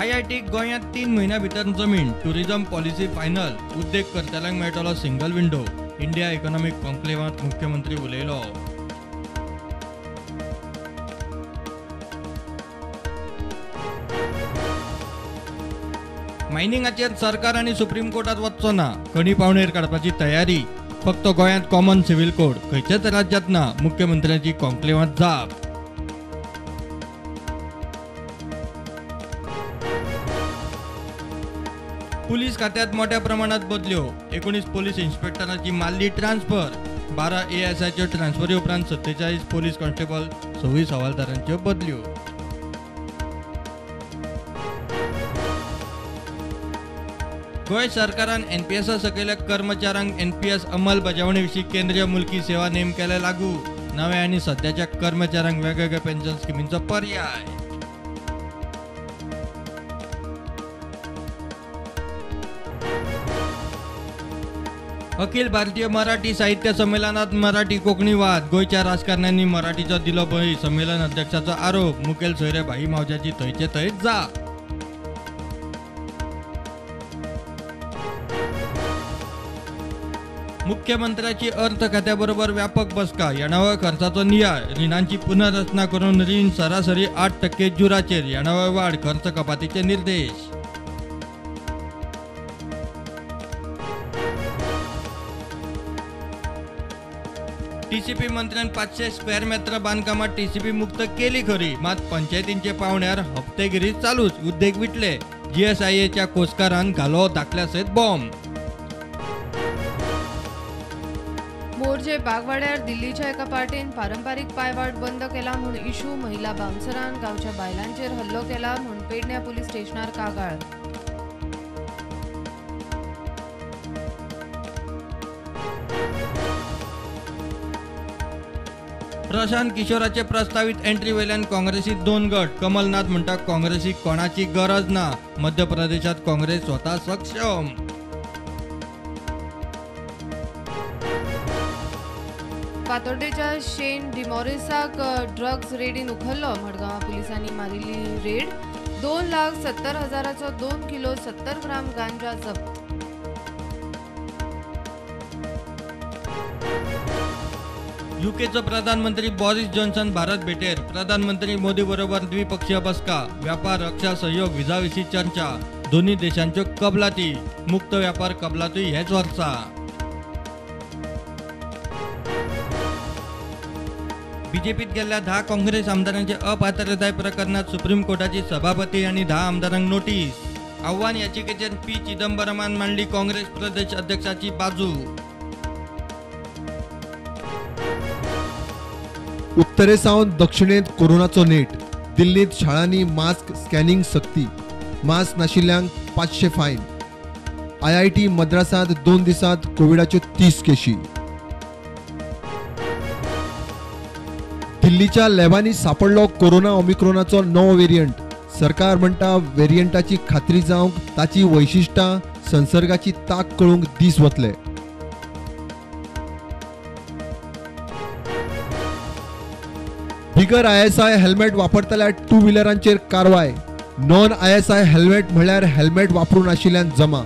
IIT गोंयांत 3 म्हयन्या भितर जमीन, टुरिझम पॉलिसी फायनल, उद्देग करतल्यांक मेळटलो सिंगल विंडो. इंडिया इकॉनॉमिक कॉन्क्लेवांत मुख्यमंत्री उलयलो. मायनिंगाचेर सरकार आनी सुप्रीम कोर्टात वचचो ना, खणी पावणेर काडपाची तयारी. फक्त गोंयांत कॉमन सिव्हिल कोड, खंयच्याच राज्यांत ना, मुख्यमंत्र्यांची कॉन्क्लेवांत जाप. पुलीस खात्यात मोठ्या प्रमाणात बदल्यो, 19 पोलीस इन्स्पेक्टरांची मारली ट्रान्सफर, 12 एएसआयच्यो ट्रान्सफरी उपरांत 47 पोलीस कॉन्स्टेबल, 26 हवालदारांच्यो बदल्यो. गोंय सरकारान एनपीएसा सकयल्या कर्मचाऱ्यांक एनपीएस अंमलबजावणी विशीं केंद्रीय मुलकी सेवा नेम केले लागू. नव्या आनी सद्याच्या कर्मचाऱ्यांक वेगवेगळ्या पेन्शन स्किमींचो पर्याय. अखिल भारतीय मराठी साहित्य संमेलनात मराठी कोंकणी वाद, गोंयच्या राजकारण्यांनी मराठीचो दिलो बळी, संमेलन अध्यक्षाचो आरोप, मुखेल सोयरे भाई मावज्याची थंयचे थंयच जाप. मुख्यमंत्र्याची अर्थ खात्याबरोबर व्यापक बसका, येणावळ खर्चाचो नियाळ, रिणांची पुनर्रचना करून रीण सरासरी 8% जुराचेर, येणावळ वाड, खर्च कपातीचे निर्देश. टीसीपी मंत्र्यान 500 स्क्वेअर मेत्र बांदकामात टीसीपी मुक्त केली खरी, मात पंचायतींचे पावण्यार हप्तेगिरी चालूच, उद्देग विटले. जीएसआयएच्या कोसकारान घालो दाखल्या सयत बॉम्ब. मोरजे बागवाड्यार दिल्लीच्या एका पार्टीन पारंपारीक पायवाट बंद केला म्हूण इशू, महिला बाउन्सरान गांवच्या बायलांचेर हल्लो केला म्हूण पेडण्या पुलीस स्टेशनार कागाळ. प्रशांत किशोराचे प्रस्तावित एंट्री वयल्यान काँग्रेसीत 2 गट, कमलनाथ म्हणटा काँग्रेसीक कोणाची गरज ना, मध्य प्रदेशात काँग्रेस स्वता सक्षम. फातोर्डेच्या शेन डिमोरिसाक ड्रग्ज रेडीन उखल्लो, मडगांव पुलिसांनी मारिल्ली रेड, 2,70,000चो 2 किलो 70 ग्राम गांजा जप्त. यूकेचो प्रधानमंत्री बॉरिस जॉन्सन भारत भेटेर, प्रधानमंत्री मोदी बरोबर द्विपक्षीय बसका, व्यापार, रक्षा सहयोग, विजा विशीं चर्चा, दोन्ही देशांच्यो कबलाती, मुक्त व्यापार कबलाती हेच वर्सा. बीजेपीत गेल्ल्या 10 काँग्रेस आमदारांचे अपात्रताय प्रकरणात सुप्रीम कोर्टाची सभापती आनी 10 आमदारांक नोटीस. आव्हान याचिकेचेर पी चिदंबरमान मांडली काँग्रेस प्रदेश अध्यक्षाची बाजू. उत्तरे सावन दक्षिणेंत कोरोनाचो नेट, दिल्लींत शाळांनी मास्क स्कॅनिंग सक्ती, मास्क नाशिल्ल्यांक 500 फायन. आयआयटी मद्रासांत 2 दिसांत कोविडाच्यो 30 केशी. दिल्लीच्या लॅबांनी सापडलो कोरोना ओमिक्रोनाचो नवो वेरियंट, सरकार म्हणटा वेरियंटाची खात्री जावंक ताची वैशिश्टां, संसर्गाची ताक कळूंक दीस वतले. बिगर आयएसआय हेल्मेट वापरतल्या टू व्हिलरांचेर कारवाय, नॉन आयएसआय हेल्मेट म्हळ्यार हेल्मेट वापरूं नाशिल्ल्यान जमा,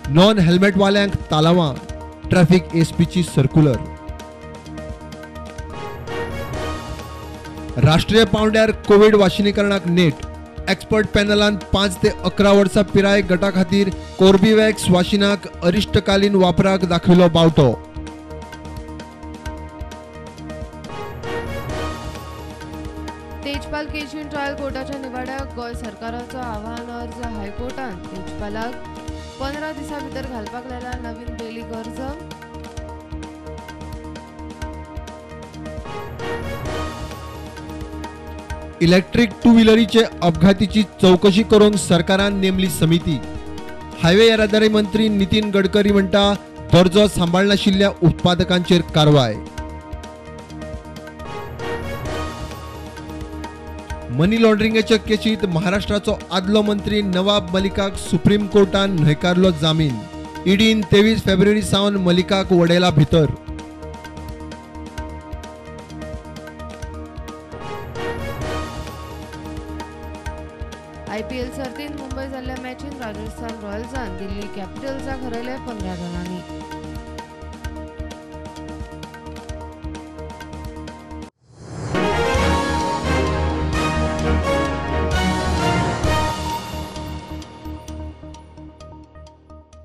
नॉन हेल्मेटवाल्यांक तालावां, ट्रॅफिक एसपीची सर्क्युलर. राष्ट्रीय पावंड्यार कोविड वाशिनीकरणाक नेट, एक्सपर्ट पॅनलान 5 ते 11 वर्सां पिराय गटा खातीर कोर्बेवॅक्स वाशिनाक अरिश्टकालीन वापराक दाखयलो बावटो. तेजपाल केशीन ट्रायल कोर्टाच्या निवाड्याक गोंय सरकाराचो आव्हान अर्ज हायकोर्टान तेजपालाक 15 दिसां भितर घालपाक लायला नवीन बेलीक अर्ज. इलेक्ट्रीक टू व्हिलरीचे अपघातीची चौकशी करूंक सरकारान नेमली समिती. हायवे येरादारी मंत्री नितीन गडकरी म्हणटा दर्जो सांबाळनाशिल्ल्या उत्पादकांचेर कारवाय. मनी लॉन्ड्रिंगाच्या केशीत महाराष्ट्राचो आदलो मंत्री नवाब मलिकाक सुप्रीम कोर्टान न्हयकारलो जामीन. ईडीन 23 फेब्रुवारी सावन मलिकाक वडयला भितर. आयपीएल सर्तींत मुंबय जाल्ल्या मॅचीन राजस्थान रॉयल्सान दिल्ली कॅपिटल्साक हरयले 15 रनांनी.